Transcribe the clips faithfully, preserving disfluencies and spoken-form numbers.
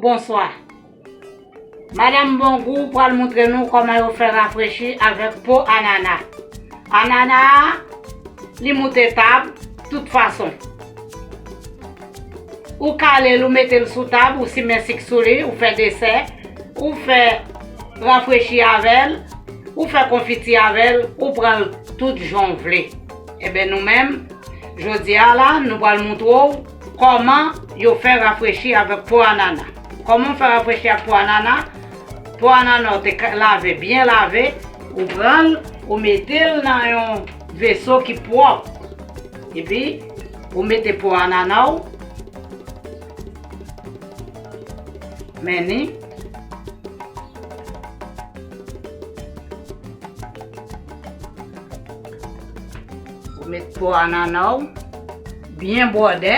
Bonswa. Madanm Bongou pral moutre nou kòman yo fè rafrechi avèk po anana. Anana a, li moute tab tout fason. Ou kale l, ou mete l sou tab, ou simen sik sou li, ou fè desè, ou fè rafrechi avè l, ou fè konfiti avè l, ou pran l tout jan w vle. Enben, nou menm, jodi a la, nou pral moutre w kòman yo fè rafrechi avèk po anana. Kòman w fè rafrechi ak po anana? Po anana w te ka-, lave, byen lave, ou pran l, ou mete l nan yon veso ki pwòp. Epi, ou mete po anana w, men ni. Ou met po anana w byen bwòdè.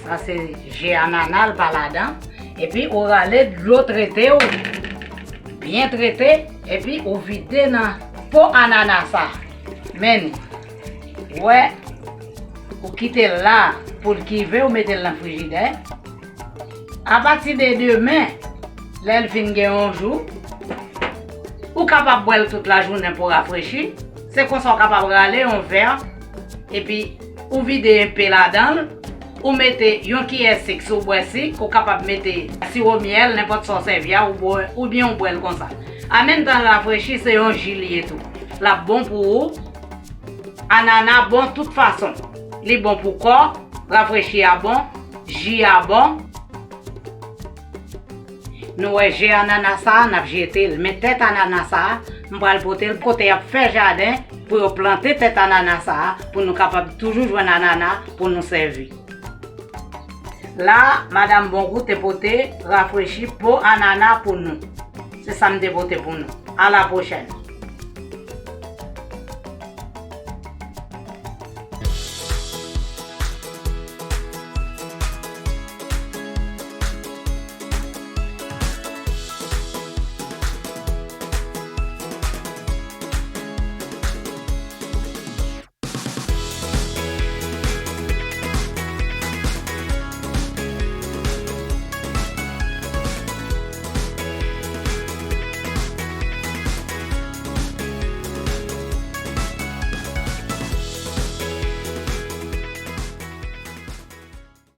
Sa se ji anana, l pa ladan. Epi ou rale dlo trete w byen trete, epi ou vide nan po anana sa. Men ni. Ou wè, ou kite l la pou l kive, ou mete l nan frijidè. Apati de demen, lè l fin gen yon jou, ou kapab bwè l tout lajounen pou rafrechi. Se konsa w kapab rale yon vè, epi ou vide enpe ladan l, ou mete yon kiyè sik si w bwè sik, ou kapab mete siwo myèl, nenpòt sa w sèvi a, ou bwè, oubyen ou bwè l konsa. An menm tan l rafrechi, se yon ji li ye tou. L ap bon pou ou. Anana bon tout fason. Li bon pou kò, rafrechi a bon, ji a bon. Nou wè ji anana sa a, n ap jete l. Men tèt anana sa a, m pral pote l kote y ap fè jaden pou yo plante tèt anana sa a, pou nou kapab toujou jwenn anana pou nou sèvi. La, Madanm Bongou te pote rafrechi po anana pou nou. Se sa m te pote pou nou. A la pwochèn.